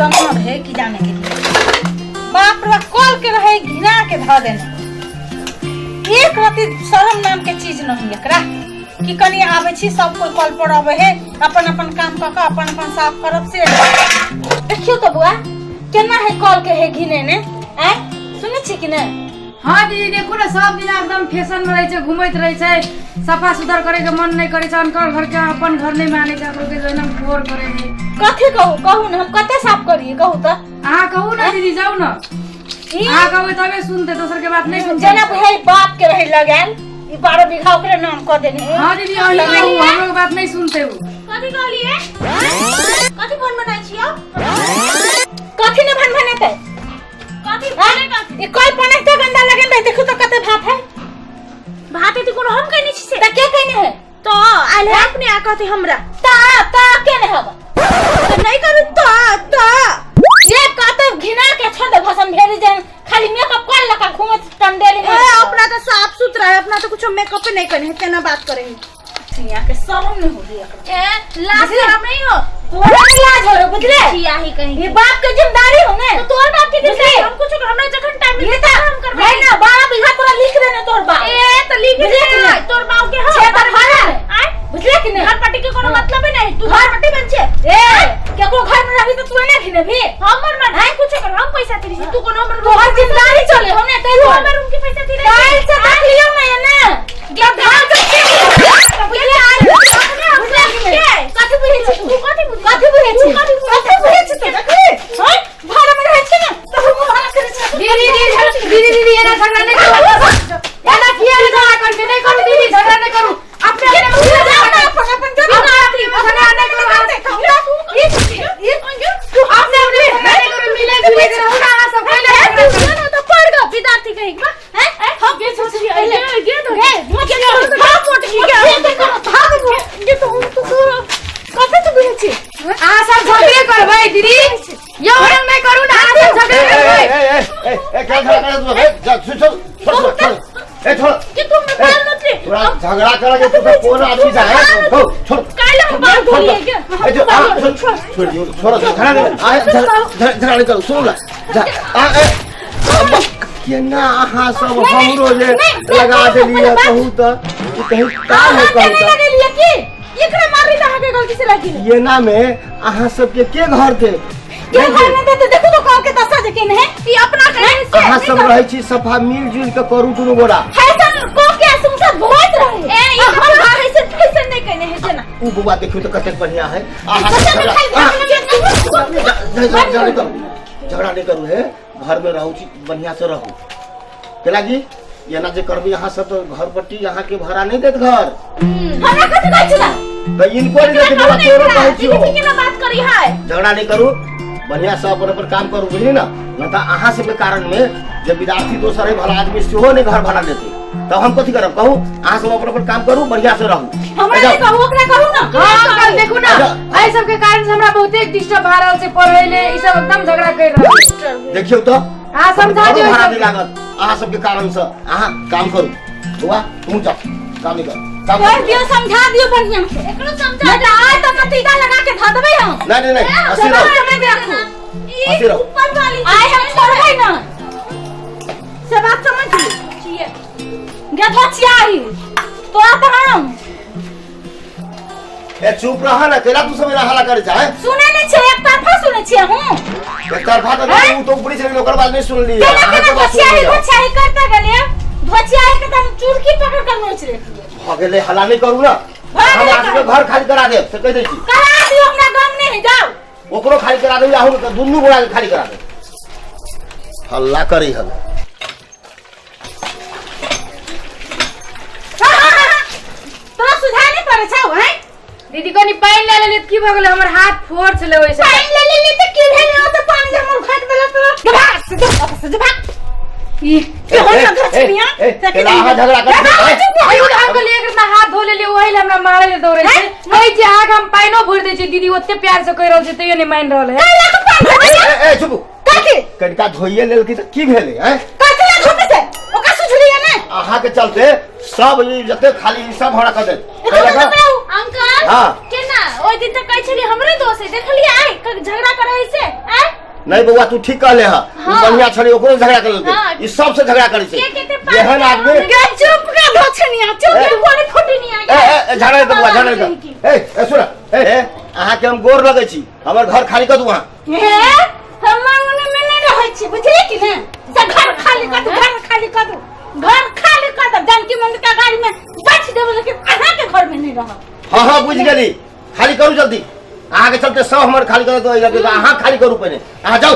सना रहे कि जाने के बाप रे कल के रहे घिना के धऽ देने। एक रति शरम नाम के चीज नहीं एकरा कि कनी आबै छी सब कोई कल पर अबै है अपन अपन काम कऽ कऽ अपन अपन साफ करब से। देखियौ तऽ बुआ केना है कल के है घिने ने आँय सुनै छी कि नहि? हाँ दीदी देखू ने सब दिन एकदम फैशन में रहे छै, घूमैत रहे छै, सफा सुथर करे के मन नहीं करे छै, अनकर घर के अपन घर नहीं माने छै, के एकदम फोर करे है। कथी कहू कहू ने हम कते साफ करिए कहू तऽ। अहाँ कहू ना दीदी जाऊ ना, अहाँ कहबै तबे सुनते, दोसर के बात नहीं सुनते। जेना बुझाइ बाप के रहे लगायल ई 12 बीघा ओकरे नाम कऽ देने। हाँ दीदी अहीं कहू, हमरो के बात नहीं सुनते उ। कथी कहलिए? कथी भन बनाइ छियो? कथी ने भन बनेतै? कथी बोले कथी? ई कल पनैते गंदा लगन रहे, देखू तो कते भात है। भात है कोनो हम कहने छी से। त के कहने है? तो आयल है अपने आ कहते हमरा। ता ता के ने हब? तो नहीं करू ता ता। ये कहते घिना के छोड़ दे भसन भेरी जन खाली मेकअप कर लका घूमत टंडेली में। ए अपना तो साफ सुथरा है, अपना तो कुछ मेकअप नहीं करने है, तेना बात करे है। यहाँ के शर्म नहीं हो रही एकरा। ए लाज शर्म नहीं हो? तोरा नहीं लाज हो रे बुझले? छिया ही कहीं। ये बाप के जिम्मेदारी हो ने। तो तोर बाप के बुझले? जिम्मेदारी हम कुछ हमरा जखन टाइम ये मिलते तो हम करबै। है ना 12 बीघा तोरा लिख देने तोर बाप। ए तो लिख बुझले कि दे नहीं? तोर बाप के हां। छे पर भाड़ा है। आय बुझले कि नहीं? घर पट्टी के कोनो हाँ। मतलब ही नहीं, तू घर पट्टी बन छे। ए केकरो घर में रहबी तो तू एना घिनेबी? हमर मन है कुछ कर हम पैसा तेरी तू कोनो हमर तोहर जिम्मेदारी चले हो ने तै तू हमर रूम के पैसा तेरी काल से देख लियो ना ये ना जब धान के बुझले आ बुझले कि नहीं? कथी बुझे छी तू? कथी बुझे? कथी बुझे छी? कथी बुझे? कथी बुझे छी तू? देखी हां भाड़ा में रहै छी ने तो हम भाड़ा करे छी। दीदी दीदी दीदी दीदी एना झगड़ा नहीं करू, एना किया नहीं झगड़ा करके नहीं करू दीदी, झगड़ा नहीं करू अपने अपने में झगड़ा जाओ ना अपन अपन जगह अपने अपने में झगड़ा नहीं करू, अपने अपने में झगड़ा नहीं करू, मिले जुले के रहू ना अहाँ सब पहिले झगड़ा करू। तो पढ़ गो विद्यार्थी कहीं बा हैं हम के सोची गे तो गे अहाँ सब झगड़े करबै दीदी, यौ रंग नहीं करू ना, अहाँ सब झगड़े करबै। ए ए ए क्या झगड़ा करे तू? ए जा छोड़ छोड़ छोड़ छोड़ ए छोड़ कि तुम में बाल नोचले तोरा झगड़ा करे के तू कोन आदमी छै? हो छोड़ काहे हम बाल धोलिए के? ए जो आ छोड़ छोड़ छोड़ झगड़ा नहीं आ झगड़ा नहीं करू, सुन ला जा आ ए केना अहाँ सब हमरो जे लगा देलियै कहू त ई कहीं का है कहू त लगेलियै की एकरा मारी त अहाँके गलती से लगी एना में अहाँ सबके के घर दे? के घर में देते? देखू तो कल के दशा जे केने है ई अपना कहे से। अहाँ सब रहै छी सफा मिल जुल के करू दुनू गोरा। फैशन को के सुमसा धोइत रहे। ए ई हम घर ऐसे फैशन नहीं केने है जेना। उ बुआ देखियो त कतेक बढ़िया है। अहाँ बच्चा झगड़ा खाली झगड़ा नहीं करू, झगड़ा नहीं करू हे, घर में रहू छी बढ़िया से रहू। केला जी एना जे करबी अहाँ सब तो घर पट्टी अहाँ के भाड़ा नहीं देत घर। हमरा कथि कहै छी त इनको नहीं देत बुआ, तोरो कहै छियो। दीदी केना बात करी है? झगड़ा नहीं करू, बढ़िया से अपन अपन काम करू बुझली ना, न त अहाँ सबके कारण में जे विद्यार्थी दोसर है भला आदमी सेहो नहीं घर भाड़ा देते तब हम कथी करब कहू? अहाँ सब अपन अपन काम करू बढ़िया से रहू। हमरा नहीं कहू ओकरा कहू ना। हाँ अंकल देखू ना एहि सबके कारण से हमरा बहुते डिस्टर्ब भऽ रहल छै पढ़ै ले, ई सब एकदम झगड़ा कर रहल छै। देखियौ त अहाँ समझा दियौ घरो भाड़ा ई नहीं सबके। लागत अहाँ सबके कारण से। अहाँ काम करू बौआ तू जाओ काम नहीं कर काम कह करू। दियो समझा दियो बढ़िया से। एकरो समझा नहीं त आय त कतीदा लगा के धऽ देबै हम। नहीं नहीं नहीं हंसी रहो। समय देखू हंसी रहो। ऊपर वाली आय हम छोड़बै ना से बात समझ छिए गधा छियाही तोरा त हम ए चुप रहा ना, केला तू सब एना हल्ला करे चाहे? सुनै नहीं छियै, एक तरफा सुनै छियै हम। एक तरफा तो नहीं, उ तो ऊपरी से ओकर बात नहीं सुनली। केना अहाँ केना के बात सुन धोचियाही लिअ। धोचियाही करते गेलियै, धोचियाही के तऽ हम चुरकी पकड़ के नोचि लेतियै। भऽ गेलै, हल्ला नहीं करू ना। भऽ हम गेलै अहाँ सबके घर खाली करा देब से कहि दै छी। करा दियौ, हमरा गम नहीं है, जाउ। ओकरो खाली करा देब, अहूँ के दुनू गोरा के खाली करा देब। हल्ला करी हल। तोरा सुझाय नहीं पड़ै छौ हैं? दीदी कनी पानि लए लेलियै तऽ की भऽ गेलै, हमर हाथ फोर छलै ओहिसँ। पानि ले लेलियै तऽ की भेलै, ओ तऽ पानि जे हमर फेंक देलक तोरा। भाग, से जा, से जा, भाग। ई के हो ना घर छिनिया? ए, केला अहाँ झगड़ा करै छी? अयो तऽ हम कहलियै एक हाथ धो लेलियै ओहि लए हमरा मारै लए दौड़ै छै। कहै छी अहाँके हम पानिओ भरि दै छी दीदी, ओते प्यार से कहि रहल छी तैयो नहि मानि रहल है। ए, ए, चुप। कथी? कनिका धोइए लेलकै तऽ की भेलै हैं? कथी लए धोते से? ओकरा सुझलियै ने? अहाँ के चलते सब ई जते खाली ई सब हमरा कऽ देत। एकरो कहलक, कपड़ा उ। अंकल हाँ। केना ओहि दिन तऽ कहै छलियै हमरे दोष है, देखलियै आइ झगड़ा करै है से आइ? नहीं बौआ तू ठीक कहले ह उ बढ़िया छलै ओकरो झगड़ा कर लेलकै। ई सबसे झगड़ा करै छै के केते पागल एहन आदमी गे चुप गे धोछनिया चुप ए। गे कोनी फुटनिया ए ए, ए झगड़ा कर बौआ झगड़ा कर। ए ए सुन ए ए अहाँ के हम गोर लगै छी, हमर घर खाली कर दू अहाँ। हे हम मांगने में नहीं रहै छी, बुझली कि ने? से घर खाली कर दू, घर खाली कर दू, घर खाली कर दू। जानकी मंदिर का गाड़ी में बैठ देबो, लेकिन अहाँ के घर में नहीं रहब। हाँ हाँ बुझि गेली, खाली करू जल्दी। अहाँ के चलते सब हमर खाली कर दो, अहाँ खाली करू पहिने, अहाँ जाउ।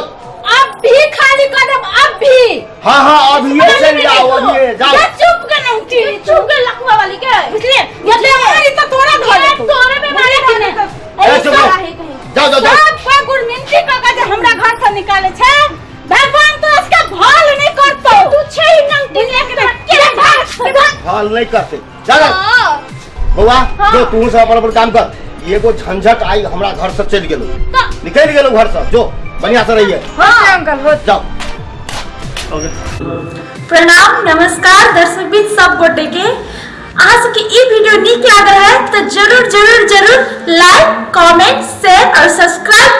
अब भी खाली कर देब, अब भी। हाँ हाँ अभिये चलि जाओ, अभिये जाओ। जा चुप के नहीं टीवी, चुप के लखवा वाली के बुझलिए? बुझलिए मारी तो तोरा घर ये तोरे बीमारी बुझलिए कि धरे। ने? ए, चुप रहो। जाओ जाओ जाओ। सब कोई गुरमिनती कऽ के जे हमरा घर से निकाले छै, भगवान तो इसका भल नहीं करतो। तू छै ही नंगटी बुझलिए कि ने? के भाग, भाग। हल नहीं करते, जा जा। हाँ। बौआ जो तू सब अपन अपन काम कर, एगो झंझट आई हमरा घर से चलि गेलो, निकलि गेलो घर से, जो बढ़िया से रहिए। होते अंकल होते। जाओ। प्रणाम नमस्कार दर्शक बीच सब गोटे के, अहाँ सबके ई वीडियो नीक लागल है तो जरूर जरूर जरूर लाइक कमेंट शेयर और सब्सक्राइब